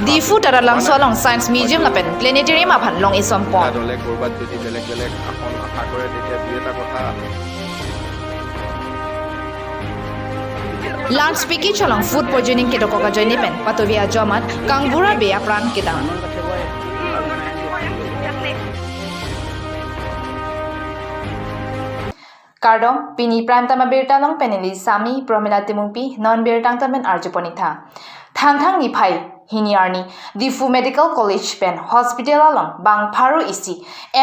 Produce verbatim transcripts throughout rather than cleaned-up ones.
Diphu Taralangso along Science Museum lapen Planetarium aphan long-e sompon. দলে ক'ৰবাত যদি বেলেগ বেলেগ আসন আশা কৰে, তেতিয়া দুই এটা কথা। Lunch package along food poisoning kedokok ajoine pen patovi ajomat kangbura be apran kedam. Kardom, pini Prime Time abirta along pen neli Sami Promila Timungpi, non birta angtan pen arjupon-ik tha. Thangthang niphai hini arni, Diphu Medical College pen Hospital along bang pharo isi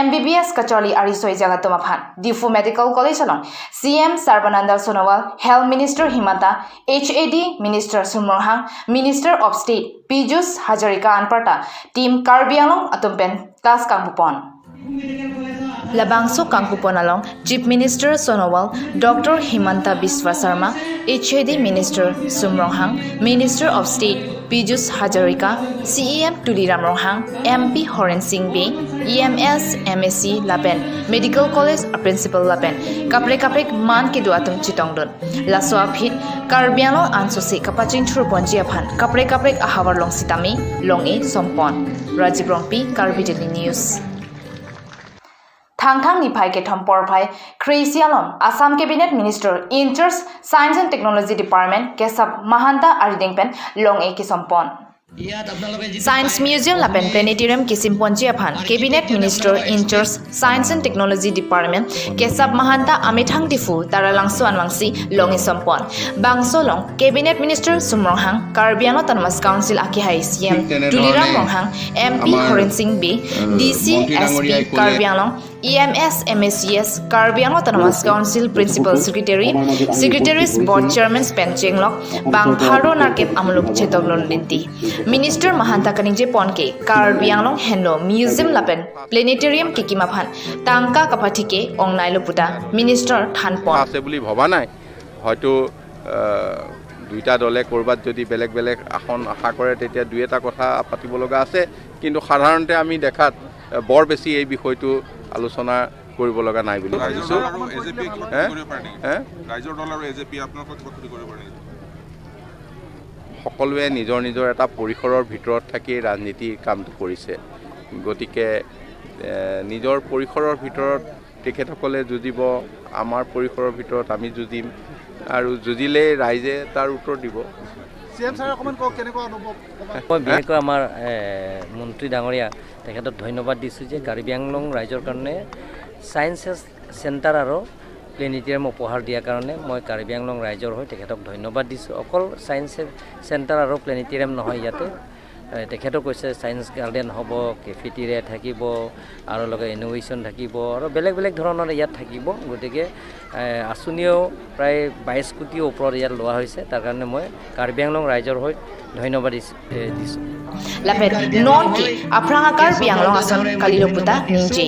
M B B S kacharli ariso-ejak atum aphan Diphu Medical College along C M Sarbananda Sonowal, Health Minister Himanta, H A D Minister Sum Ronghang, Minister of State Pijush Hazarika anparta Team Karbi Anglong atum pen tas kangpupon. Labangso kangpupon along Chief Minister Sonowal, Doctor Himanta Biswa Sarma, H A D Minister Sum Ronghang, Minister of State Pijush Hazarika, C E M Tuliram Ronghang, M P Horen Sing Bey, E M S, M A C lapen Medical College a Principal lapen kaprek kaprek man kedo atum chetongdun. Laso aphi Karbi Anglong ansose kapachingthurponji aphan kaprek kaprek ahavar along sitame long-e sompon. Rajiv Rongpi, Karbi Daily News. Thangthang niphai kethom porphai kre-isi along Assam Cabinet Minister in charge Science and Technology Department Kesab Mahanta arideng pen long-e kesompon. Science Museum lapen Planetarium kesimponji aphan Cabinet Minister in charge Science and Technology Department Kesab Mahanta amethang Diphu Taralangso anvangsi long-e sompon. Bangso along Cabinet Minister Sum Ronghang, Karbi Anglong Autonomous Council akehai C M Tuliram Ronghang, M P Horen Sing Bey, D C, S P Karbi Anglong, E M S, M A Cs, Karbi Anglong Autonomous Council Principal Secretary, Secretaries, Board Chairmans pen chenglok bang pharo nerkep amuluk chetongdun lenti. Minister Mahanta kaningjepon ke Karbi Anglong henlo museum lapen planetarium kekim aphan tangka kapathike ongnailo puta Minister thanpon. আছে বুলি ভবা নাই। হয়তো, আহ, দুইটা দলে ক'ৰবাত যদি বেলেগ বেলেগ আসন আশা কৰে, তেতিয়া দুই এটা কথা পাতিব লগা আছে, কিন্তু সাধাৰণতে আমি দেখাত, আহ, বৰ বেছি এই বিষয়টো আলোচনা কৰিব লগা নাই বুলি ভাবিছোঁ। ৰাইজৰ দল আৰু এ জে পিয়ে কিবা হে? ক্ষতি কৰিব পাৰে নেকি? হে? ৰাইজৰ দল আৰু এ জে পিয়ে আপোনালোকক কিবা ক্ষতি কৰিব পাৰে নেকি? সকলোৱে নিজৰ নিজৰ এটা পৰিসৰৰ ভিতৰত থাকি ৰাজনীতিৰ কামটো কৰিছে। গতিকে, এ, নিজৰ পৰিসৰৰ ভিতৰত তেখেতসকলে যুঁজিব, আমাৰ পৰিসৰৰ ভিতৰত আমি যুঁজিম আৰু যুঁজিলেই ৰাইজে তাৰ উত্তৰ দিব। চি এম ছাৰে অকণমান কওক, কেনেকুৱা অনুভৱ? মই বিশেষকৈ আমাৰ, এ, মন্ত্ৰী ডাঙৰীয়া তেখেতক ধন্যবাদ দিছোঁ যে কাৰ্বি আংলং ৰাইজৰ কাৰণে ছায়েন্স চেণ্টাৰ আৰু প্লেনেটৰিয়াম উপহাৰ দিয়াৰ কাৰণে মই কাৰ্বি আংলং ৰাইজৰ হৈ তেখেতক ধন্যবাদ দিছোঁ। অকল ছায়েন্স চেণ্টাৰ আৰু প্লেনেটৰিয়াম নহয়, ইয়াতে, এ, তেখেতেও কৈছে ছায়েন্স গাৰ্ডেন হ'ব, কেফেটেৰিয়া থাকিব, আৰু লগে ইনোভেশ্যন থাকিব আৰু বেলেগ বেলেগ ধৰণৰ ইয়াত থাকিব। গতিকে, এ, আঁচনিও প্ৰায় বাইছ কোটিৰ ওপৰত ইয়াত লোৱা হৈছে। তাৰ কাৰণে মই কাৰ্বি আংলং ৰাইজৰ হৈ ধন্যবাদ দিছ-, এ, দিছোঁ। Lapen non ke aphrang a Karbi Anglong ason kalilo puta ningje.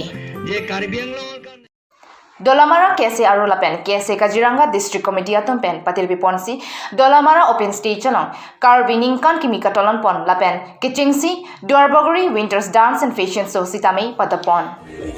Dolamara K S A aro lapen K S A Kaziranga District Committee atum pen patirpiponsi Dolamara Open Stage along Karbi ningkan kimi katalonpon lapen kechengsi Duarbagori Winters Dance and Fashion Show sitame padopon.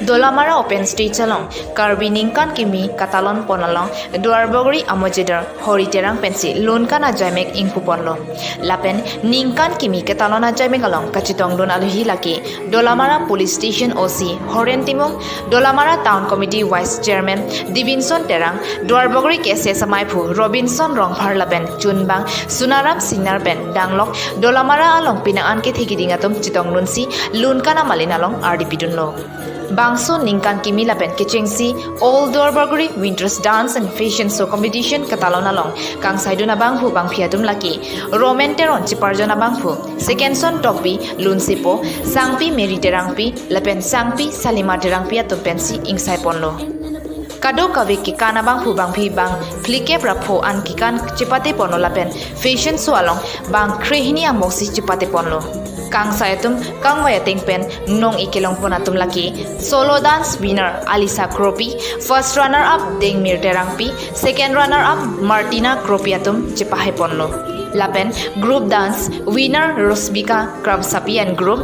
Dolamara Open Stage along Karbi ningkan kimi katalonpon along Duarbagori amojidar Hori Terang pensi lunkan ajaimek ingpuponlo. Lapen ningkan kimi ketalon ajaimek along kachetongdun alohi lake Dolamara Police Station O C Horen Timung, Dolamara Town Committee Vice Chairman Dibinson Terang, Duarbagori K S A samaiphu Robinson Rongphar lapen chunbang Sunaram Singnar pen danglok Dolamara along pinangan kethe keding atum chetongdunsi lunkan amalin along ardi pidunlo. Bangso ningkan kimi lapen kechengsi All Duarbagori Winters Dance and Fashion Show Competition katalon along kangsaidun abangphu bangphi atum lake Roman Teron cheparjon abangphu, Secondson Tokbi, Lunsepo, Sangpi Mary Terangpi lapen Sangpi Salima Terangpi atum pensi ingsaiponlo. Kadokave kekan abangphu bangphi bang phlikep ra pho an kekan chepateponlo lapen fashion show along bang krehini angbongsi chepateponlo. Kangsai atum kangvai ateng pen nong-e kelongpon atum lake solo dance winner Alisa Kropi, first runner up Dengmir Terangpi, second runner up Martina Kropi atum chepahaiponlo. Lapen group dance winner Rosbika Kramsapi and group,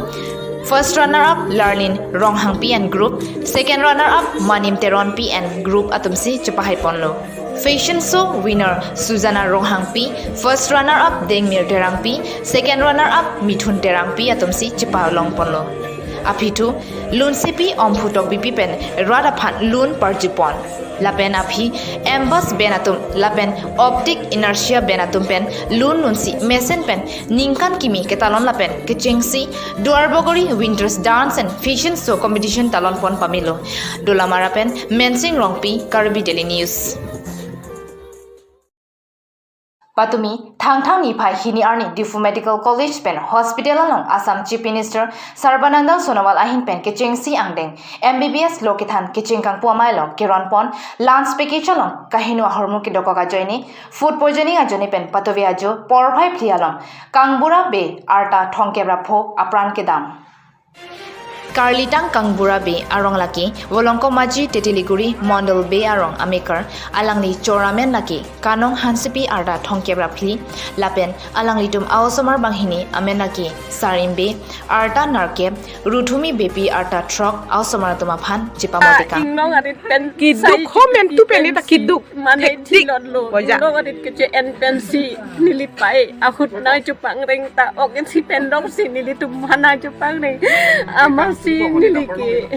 first runner up Larlin Ronghangpi and group, second runner up Manim Teronpi and group atumsi chepahaiponlo. Fashion show winner Sujana Ronghangpi, first runner up Dengmir Terangpi, second runner up Mithun Terangpi atumsi chepalongponlo. Aphi thu, lunsepi Omphu Tokbipi pen rat aphan lun parjupon. Lapen aphi, Ambus band atum lapen Optic Inertia band atum pen lun lunsi mesen pen ningkan kimi ketalon lapen kechengsi Duarbagori Winters Dance and Fashion Show Competition talonpon pamelo. Dolamara pen Mensing Rongpi, Karbi Daily News. Patumi, Thangthang niphai hini arni Diphu Medical College pen Hospital along Assam Chief Minister Sarbananda Sonowal ahin pen kechengsi angdeng M B B S lo kethan kecheng kangpu amei along keronpon lunch package along kaheno ahormu kedokok ajoine, food poisoning ajoine pen patovi ajo porphai phli along Kangbura Bey arta thomkep ra pho apran kedam. Karlitang Kangbura Bey arong lake Volongkom Maji Tetiliguri Mondol Bey arong amekar, alangli chor amen lake Kanong Hansepi arta thomkep ra phli, lapen alanglitum a-osomar banghini amen lake Sarim Bey arta nerkep, Ruthumi Beypi arta throk, a-osomar atum aphan chepamodikang. Inglong arit pen keduk sai ho mentu pen ta keduk. Mane thekthik thilot lo. Boja. Inglong arit keche-en pensi neli pai ahut nai chupangreng ta ok ensi pendok si nelitum mana chupangreng. Amatsi neli ke,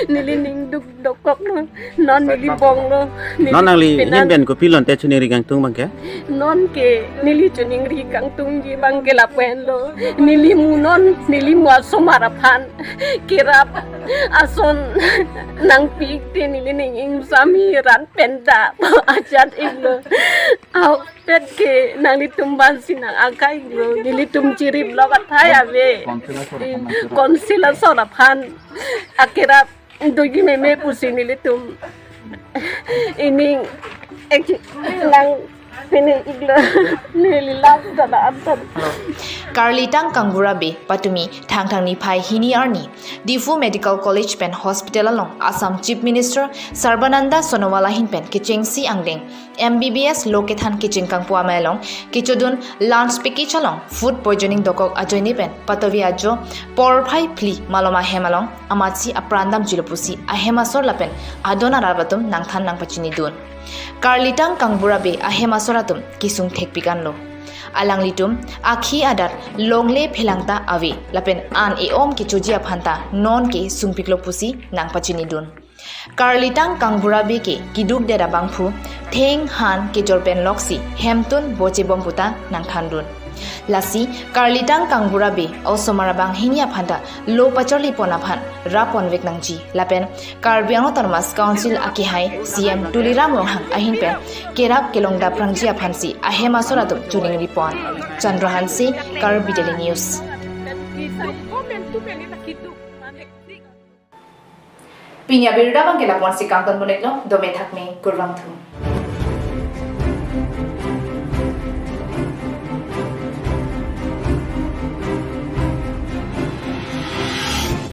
neli ning duk dokok lo. Non neli bong lo. Neli non nangli penan. Hin pen kopilo te choningri kangtung abang ke? Non ke neli choningri kangtungji abang ke lapu-an lo. Neli mu non, neli mu asomar aphan kerap ason nangpi te neli ning ingsam hi rat pen ta ajat iklo. Ahokpet ke nanglitum aphansi nang-akai iklo. Nelitum chirip lok athai ave. Council asor aphan akerap doji meme pusi nelitum ining ek nang pini iklo. Neli lak dada anton. Karlitang Kangbura Bey patumi Thangthang niphai hini arni Diphu Medical College pen Hospital along Assam Chief Minister Sarbananda Sonowal ahin pen kechengsi angdeng M B B S lo kethan kecheng kangpu amei along kechodun lunch package along food poisoning dokok ajoine pen patovi ajo porphai phli malom ahem along amatsi apran damjulo pusi ahem asor lapen adon arat atum nangthan nangpachinidun. Karlitang Kangbura Bey ahem asor atum kesung thekpik anlo. Alanglitum akhi adat longle phelangta ave lapen an e-om kechoji aphan ta non ke sungpiklo pusi nangpachinidun. Karlitang Kangbura Bey ke keduk det abangphu theng han kejor pen loksi hemtun bochebom puta nangthandun. Lasi Karlitang Kangbura Bey a-osomar abanghini aphan ta lo pacharlipon aphan rapponvek nangji lapen Karbi Anglong Autonomous Council akehai C M Tuliram Ronghang ahin pen kerap kelongdapprangji aphansi ahem asor atum choningripon. Chandra Hanse, Karbi Daily News. Pini abirta abang ke lapu-ansi kangton pon-iklo, dome thakme, kurvangthu.